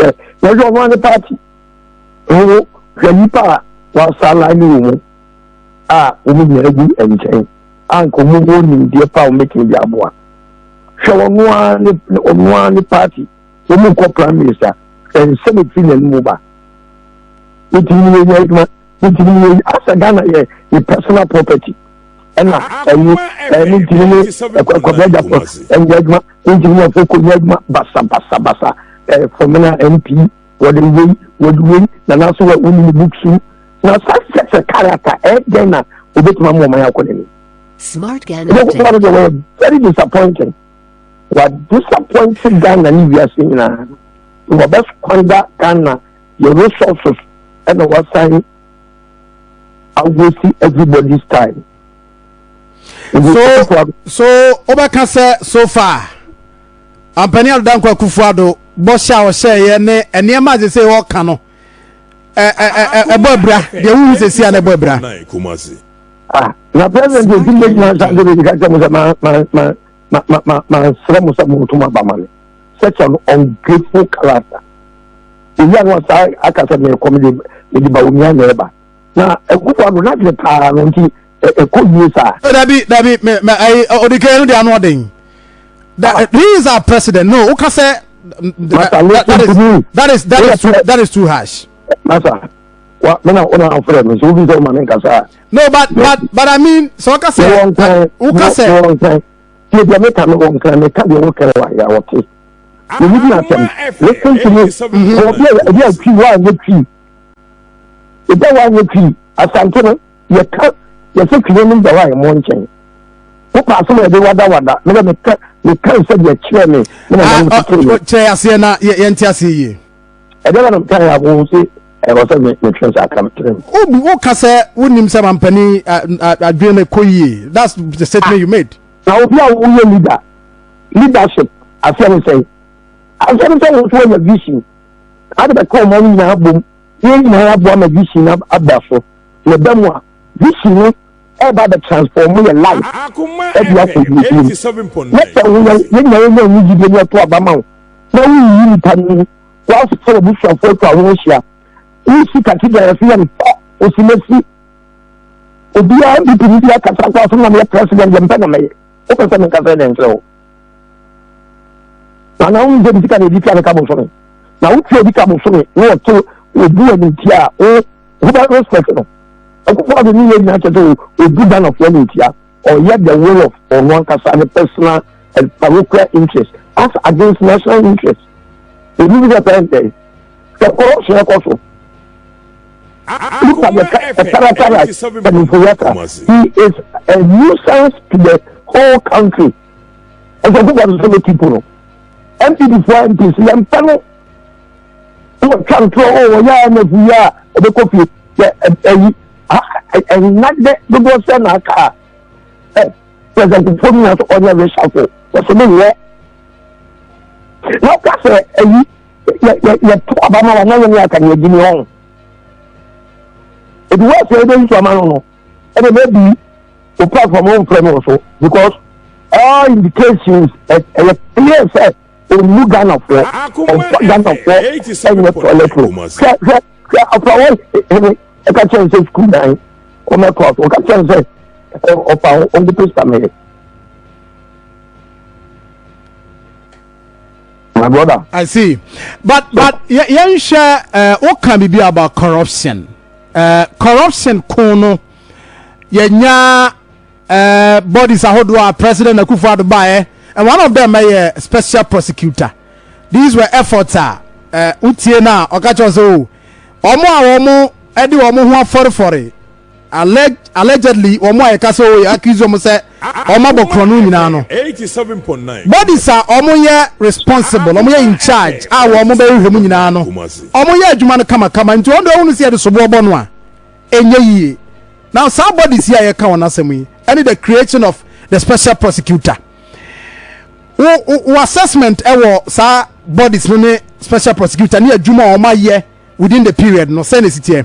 Ɛ yɛhwɛ ɔno ane party ho, hwɛ nipa a wasa line wɔ mu a wɔn nyinaa gu nkyɛn a nka wɔn wɔ nimdeɛ pa a wɔn bɛtumi de aboa. Hwɛ ɔno ara ne party, wɔn nkɔ primaries a, hwɛ nsɛm efiri n'anim ba. Ntumi ne yɛ adwuma, ntumi ne yɛ asa. Ghana yɛ ne personal property ɛna ɛyi ɛne ntumi ne ɛkɔbɛ gyapɔ ɛnyɛ adwuma, ntumi ne ɛfɔ kɔ nyɛ adwuma basa basa basa. Fomena MP wɔde wei, wɔde wei nana so wɔ wɔn ne books mu na such a character, ɛdɛn na obetumi ama ɔman akɔ n'anim? Smart Ghana Ɛdɛ kɔkɔrɔ Update. deɛ, wɔyɛ very disappointing. Wa disappointing Ghana ne wiase nyinaa. Wɔbɛ squander Ghana yɛ resources ɛna wasan awaste everybody's time. So wobɛka sɛ so far ampani Addo Dankwa Akufo Addo bɔhyɛ a ɔhyɛeɛ ne nneɛma a sɛ wɔka no ɛbɔ abira deɛ wohu sɛsi a na ɛbɔ abira? Ah, na president eti mbɛ gyina nsa de bi ka kyerɛ mo sɛ ma nsrɛ mo sɛ mo ntom aba ma me. Such an ungrateful character. Oyi a no saa aka sɛ mekɔ mede Bawumia na ɛba na Akufo Addo n'adwene paa no nti ɛkɔ yie saa. Dabi, dabi, me me ayi odike no de ano ɔden. He is our president. No, woka sɛ Masa, that listen is to me. that is too harsh. Masa, wa mena wona afrɛ me so wobi sɛ woma me nkasa a. No, but I mean sɛ woka sɛ mewɔ Nkran. Woka sɛ Mewɔ Nkran. Tie deɛ meka, mewɔ Nkran. Meka deɛ wokɛrɛ wa yɛ wɔte memu di asɛm. Listen to me. Obi a ebi a twi woanyɛ twi, ebi a woanyɛ twi Asante no yɛka yɛsɛ twi no da hɔ a yɛmmɔ nkyɛn wopɛ asɛm a yɛde wadawada. Mebɛ meka sɛ deɛ kyerɛ me ne nananom Ah, tetee me. Kyerɛ aseɛ na yɛnte aseɛ yie. Ɛdeɛ bɛ na meka yɛ abo se ɛwɔ sɛ metwe sɛ aka mekyerɛ me. Wobu woka sɛ wonim sɛ mampani adwene no kɔ yie. That's the statement you made. Na obi a woyɛ leader, leadership aseɛ ne sɛn? Aseɛ ne sɛ wo nso woanya vision ade bɛka ɔman no nyinaa bom, yɛn nyinaa aboa ma vision no aba so. Na ɛba mu a, vision no ɛba bɛ transform yɛ life ɛde akɔ yie mu. Na sɛ woyɛ yɛn nyinaa yɛnya wo gyidie ne ɛto aba ma wo na woyiyi nipa no mu, woasesa w'abusuafoɔ atwa wo ho ahyia, wosi cathedral yɛso yɛ no fɔ osi n'asi obiara bipi ne bi akasa kɔ asɛm na meyɛ president deɛ mpɛ na mɛyɛ. Wopɛ sɛ menkasa dɛn nkyerɛ wo? Na wohu sɛ bi sika na ɛdi tua ne ka bosome na wotua bi ka bosome na wɔto obu animtia a, wo wobɛ respect no. Akufo Addo ne yɛ nyinaa kyerɛ sɛ obu Ghanafoɔ animtia. Ɔyɛ the will of ɔno ankasa ne personal and parochial interest as against national interest. Ebi bi sɛ pɛn sɛ corruption ɛkɔ so. Look at the character like Ken Ofori-Atta. He is a nuisance to the whole country. Ɛsɛ Akufo Addo sɛ bɛ keep no. NPP foɔ MPs yɛn mpɛ no. Wɔtwa ntorɔ o, wɔyɛ IMF yi a ɔbɛkɔ fie yɛ ɛyi ɛnna dɛ dodoɔ sɛ na aka a ɛ President Kufuor nyinaa so ɔnyɛ reshuffle, wɔsɛ ne nyɛ na ɔka sɛ ɛyi yɛ yɛ yɛto aba ma wa na yɛ ne aka ne yɛ gyimi hɔn ebi wɔ sɛ ɛbɛ nsu ama no ɛna maybe o platform no nfrɛ no so because all indications ɛyɛ clear sɛ ɔmu Ghanafoɔ, ɔmfa Ghanafoɔ ɛnyɛ toilet roll. Hwɛ, hwɛ, hwɛ, afrawɔ hene ɛka kyɛn sɛ sukuu dan ɔmɛtoa so, ɔka kyɛn sɛ ɔfa ɔnkɔpɛ sika mɛyɛ. My brother. I see. But yɛnhwɛ woka biribi about corruption. Corruption ko no, yɛnya bodies ahodoɔ a President Akufo-Addo baeɛ, and one of them yɛ special prosecutor. These were efforts a wotie no a ɔka kyerɛ sɛ o ɔmo a wɔn de wɔn ho afɔrefɔre, allegedly wɔn a yɛka sɛ o yɛ accuse wɔn sɛ wɔn abɔ korɔ no nyinaa no, bodies a wɔn yɛ responsible, wɔn yɛ in charge a wɔn bɛhwehwɛ mu nyinaa no, wɔn yɛ adwuma no kamakama, nti wɔn de wɔn si yɛde soboɔ bɔ no a ɛnyɛ yie. Now saa bodies yi a yɛka wɔn asɛm yi ɛne the creation of the special prosecutor, wo assessment ɛwɔ saa bodies no ne special prosecutor ne adwuma a wɔn ayɛ within the period no, sɛ na esi teɛ?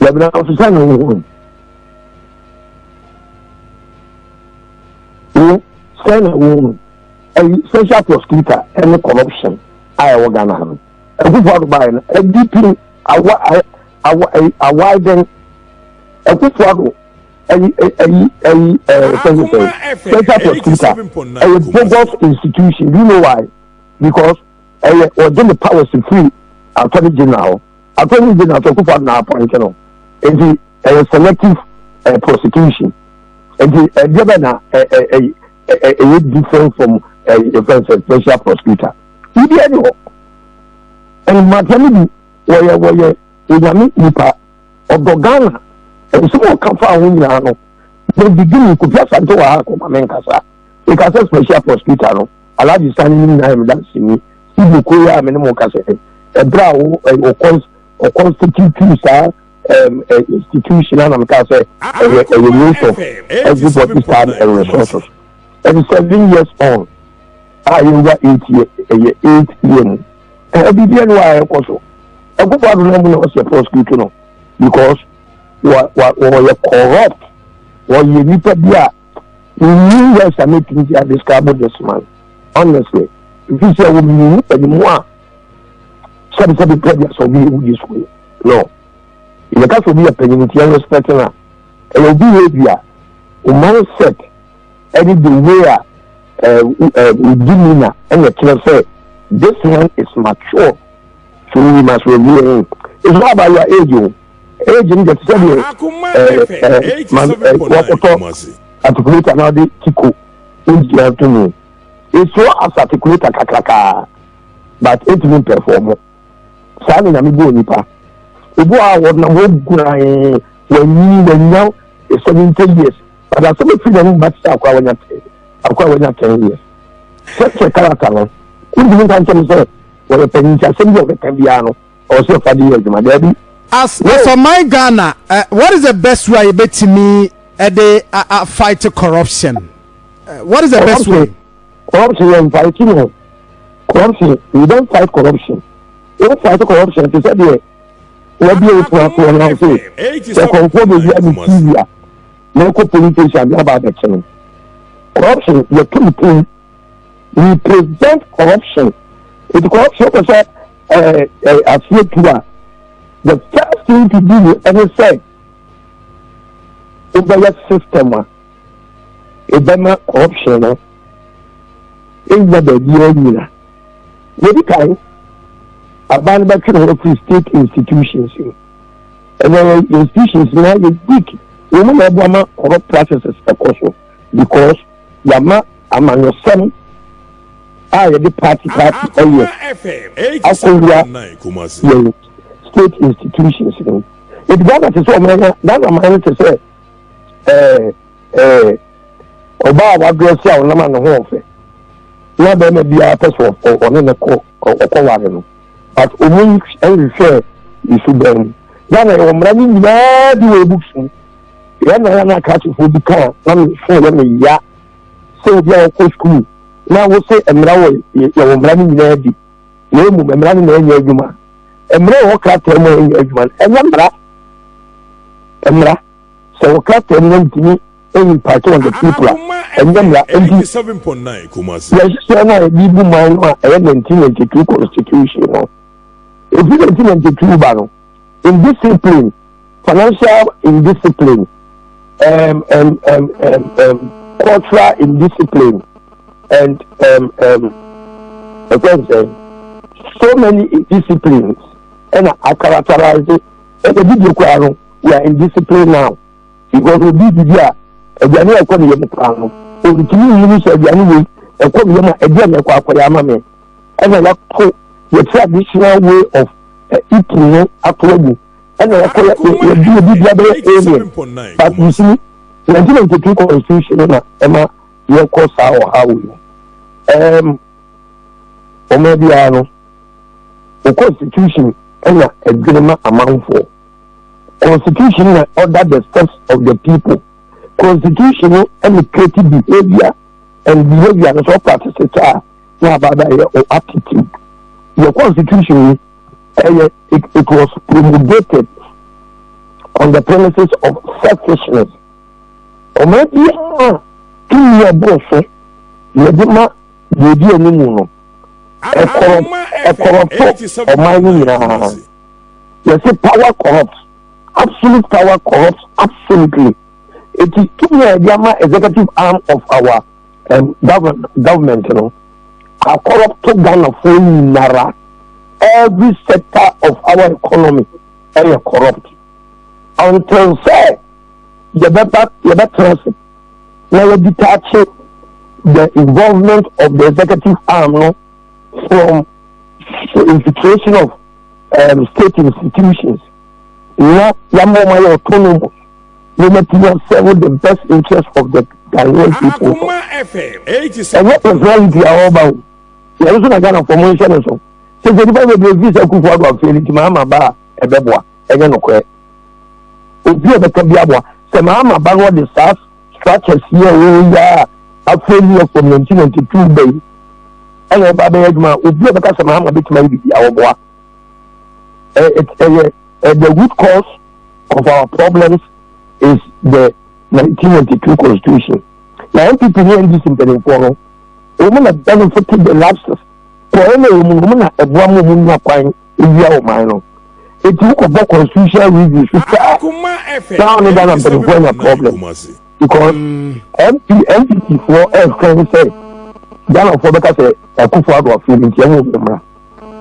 Yabena ɔsesa na wo wo sɛ na wo no ɛyi special prosecutor ɛne corruption a ɛwɔ Ghana ha no. Akufo Addo baeɛ no ɛdi awa awa awaiden. Akufo Addo ɛyi ɛyi ɛyi sɛn sɛn special prosecutor ɛyɛ bogus institution. Do you know why? Because ɛyɛ ɔgye ne powers firi Attorney General. Attorney General sɛ Akufo Addo na appoint no, nti ɛyɛ selective prosecution. Nti ɛdeɛ bɛ na ɛ ɛ ɛ ɛyɛ different from ɛfɛn sɛ special prosecutor ibi ɛni hɔ. Ɛnumata no bi wɔyɛ Onyame nipa ɔdɔ Ghana. Nsɛm a ɔka fa ho nyinaa no, the beginning Kofi Asante wɔ ha akɔma me nkasa nkasa. Special prosecutor no, Alhaji Sani ne nyinaa yɛ me danseni. Steve Okoye a me ne mo kasa, ɛberɛ a wo ɔ ɔ constitute saa institution a na meka sɛ ɛyɛ waste of everybody's time and resources. Ɛde 7 years on a yɛwura 8 year, ɛyɛ 8 year mu biribi ɛni wa a ɛkɔ so. Akufo Addo na mu na ɔsɛ prosecute no because wa wa wɔyɛ corrupt, wɔyɛ nipa bi a new words a metumi ti a describe this man honestly. Nfi sɛ wɔ mi nipa ni mu a sɛbisɛbi pɛ bi asɛ obi ewu this way no, yɛka sɛ obi yɛ panyin ti yɛn respect na ɛyɛ obi yɛ bi a o mindset ɛne the way a ɛɛ ɛɛ odi mi na ɛna kyerɛ sɛ this one is mature, so we must review him. It's not about your age o. Age n jẹ ti sɛ deɛ ɛɛ ɛɛ man ɛɛ wɔkɔtɔ articulator na ɔde tiko ngyina to mu esuo as articulator kakraka, but etumi perform saa. Na Nyame bɔ onipa, obi a wɔnam hɔ guran, wɔnyi wɔnya 70 years, but asɛm efiri na mu ba te sɛ akora wanya 10 years. Sɛkyɛ character no, ntumi nka nkyɛn sɛ wɔyɛ panyin, nti asɛm bi a ɔbɛka biara no, ɔwɔ sɛ ɔfa de yɛ adwuma. Daabi. As ɔman Ghana, what is the best way yɛbɛtumi ɛde a fight corruption? What is the best way? Corruption yɛn fight no. Corruption, we don't fight corruption. We don't fight corruption te sɛ deɛ wɔbi a otu ato wɔn ase sɛ kɔnfoɔ bɛ wia ne TV a na ɛkɔ police station bi aba abɛkye no. Corruption yɛ tum. We prevent corruption. Eti corruption kɔ sɛ ɛɛ ɛɛ aseɛ tu a, the first thing to do ɛne sɛ wobɛyɛ system a ɛbɛma corruption no ɛnya baabi anyina. Yɛdi kan, aban no bɛtwe ne ho afiri state institutions mu. Ɛnɛ institutions no yɛ weak. Wɔn mu na ɛboa ma corrupt processes ɛkɔ so because yàma amanyɔsɛm a yɛde party party ɛyɛ akɔwura yɛn state institutions no. Ebi Ghana te sɛ ɔman ya, Ghana man no te sɛ ɛɛ ɛɛ ɔbaa a wadrɛse a ɔnam a ne ho ɔfɛ na bɛrima biara pɛ sɛ ɔne ne kɔ ɔkɔ ware no, but ɔmo nhwehwɛ nsu bɛn mu. Ghana yɛwɔ mmara no nyinaa bi wɔ books mu. Yɛn na yɛn akrakyefoɔ bi kaa na me so yɛ me ya sɛ obi a ɔkɔ sukuu na wosɛ mmara wɔ, yɛwɔ mmara no nyinaa bi, na emu mmara no na ɛnyɛ adwuma. Mmara wɔ krataa mu a ɛnyɛ adwuma no, ɛnyɛ mmara. Mmara sɛ wɔ krataa mu na ntumi impact on the people a, ɛnyɛ mmara. Nti yɛhyehyɛ no a yɛde bu man no a ɛyɛ 1992 constitution no, efi 1992 ba no, indiscipline, financial indiscipline, cultural indiscipline and ɛfɛn sɛ so many indisciplines ɛna acharacterize. Ɛna didi koraa no, we are indiscipline now because obi didi a, aduane a ɛkɔ ne yam koraa no, ontumi nhunu sɛ aduane wei ɛkɔ ne yam a, ɛdeɛ na ɛkɔ akɔyɛ ama me. Ɛna yɛato yɛ traditional way of eating no ato agu, ɛna yɛkɔ yɛ yɛdi obi bi abɛyɛ alien. But you see, 1992 constitution no na ɛma yɛkɔ saa ɔhaw yi. Ɔmo biara no o, constitution ɛna ɛdwene ma amanfoɔ. Constitution na order the steps of the people. Constitution no ɛna create behaviour, and behaviour no sɛ ɔpractice it a, na abada yɛ o attitude. Yɛ constitution yi ɛyɛ it was promulgated on the premises of selfishness. Ɔmo biara tumi ɛboro so yɛde ma yɛdi anim no. Ɛkɔrɔ ɛcorrupt ɔman no nyinaa. Yɛse power corrupt, absolute power corrupt absolutely. Eti tumi a yɛde ama executive arm of our um, government no acorrupt Ghanafoɔ nyinara. Every sector of our economy ɛyɛ corrupt until sɛ yɛbɛba yɛbɛtena ase na yɛdetach the involvement of the executive arm no from infiltration of state institutions na yɛama wɔn ayɛ autonomous na wɔatumi serve the best interest of the Ghanaian people. Ɛnyɛ personality a ɔba o, yɛn nso na Ghana fɔ mo nhyɛ no so sɛ sɛ nipa bebree fi sɛ Akufo Addo afei ne ti Mahama ba a ɛbɛboa. Ɛnyɛ nokorɛ. Obi a ɔbɛka bi aboa sɛ Mahama ba no, ɔde saa structures yi a wɔyɛ a afei ni yɛ from 1992 bɛyi ɛna ɔba bɛyɛ adwuma. Obi a ɔbɛka sɛ Mahama bɛtumi ayɛ bibi a wɔboa, ɛyɛ the root cause of our problems is the 1992 constitution. Na NPP ne NDC mpanimfoɔ no, wɔn na benefit the lapses kɔɛ na wɔn mu na ɛboa mu wɔn nya kwan ewia ɔman no. Eti wokɔbɔ constitutional review so saa naa ne Ghana mpanimfoɔ nya problem because MP NPP foɔ ɛɛfɛn sɛ Ghana foɔ bɛka sɛ Akufo Addo afei nti ɛmo bi mmra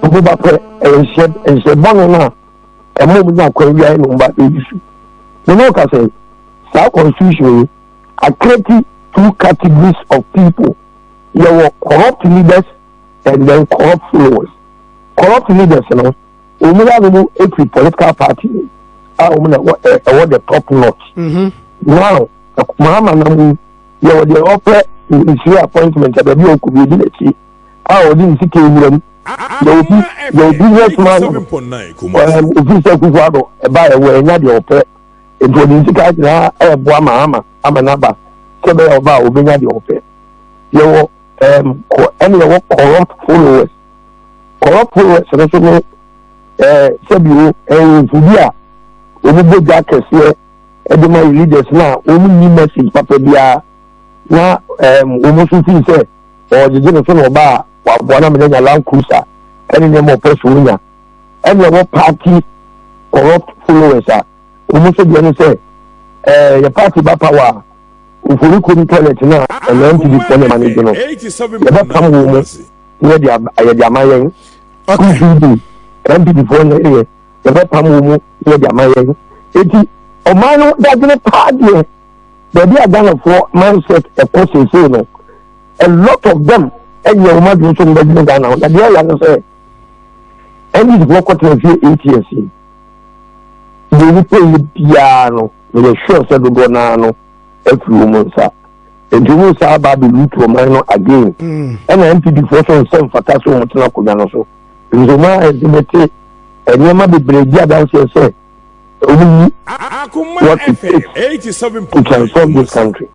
ɔmo ba pɛ. Ɛyɛ nhyɛ nhyɛ bɔne no a ɛmo mu nya kwan wia ɛna ɔmo ba ɛyi so ne ne ka sɛ saa constitution yi acreate two categories of people. Yɛwɔ corrupt leaders and then corrupt followers. Corrupt leaders no, wɔn mu yɛ mu efiri political party a wɔn na ɛwɔ ɛwɔ the top notch. Now Mahama na mu yɛwɔ deɛ ɔpɛ nsuo appointment a baabi a ɔkɔ bi edi n'akyi a ɔde ne sika ewura mu. Yɛwɔ bi, yɛwɔ business man ofi sɛ Akufo Addo ɛba ɛwɔ ɛnya deɛ ɔpɛ nti ɔde ne sika nyinaa ɛɛboa Mahama ama n'aba sɛ bɛyɛ ɔba a ɔbɛnya deɛ ɔpɛ. Yɛwɔ kɔ ɛna yɛwɔ corrupt followers. Corrupt followers no so no, sɛbi o, ɛyɛ nfubi a wɔn bɔ dwa kɛseɛ ɛde ma leaders na wɔn nni message papa biara na wɔn nso fi sɛ ɔgyegye ne so na ɔba a waboa na mene nya Land Cruiser ɛne nneɛma ɔpɛ so wonya. Ɛna ɛwɔ party corrupt followers a wɔn nso deɛ no sɛ yɛ party ba power a, ofori kurom toilet na ɛna NPP foɔ ne manage no, yɛbɛpam wɔn mu na yɛde ama yɛn. NPP NPP foɔ na yɛ yɛbɛpam wɔn mu na yɛde ama yɛn. Eti ɔman no dadwene paa deɛ, baabi a Ghanafoɔ mindset ɛkɔ seesei no, a lot of them ɛnyɛ wɔn adwene so mbɛdwene Ghana ho. Na deɛ ɛyɛ no sɛ NDC foɔ kɔtena fie 8 years yi deɛ, nipa yi biara no meyɛ sure sɛ dodoɔ naa no afiri wɔn nsa nti wɔn nsa aba abɛloot ɔman no again. Ɛna NPP foɔ so nsɛm fata so wɔn tena akonnwa no so nso wɔn a exhibit nneɛma bebree di adanseɛ sɛ wɔn yi what it takes to transform this country.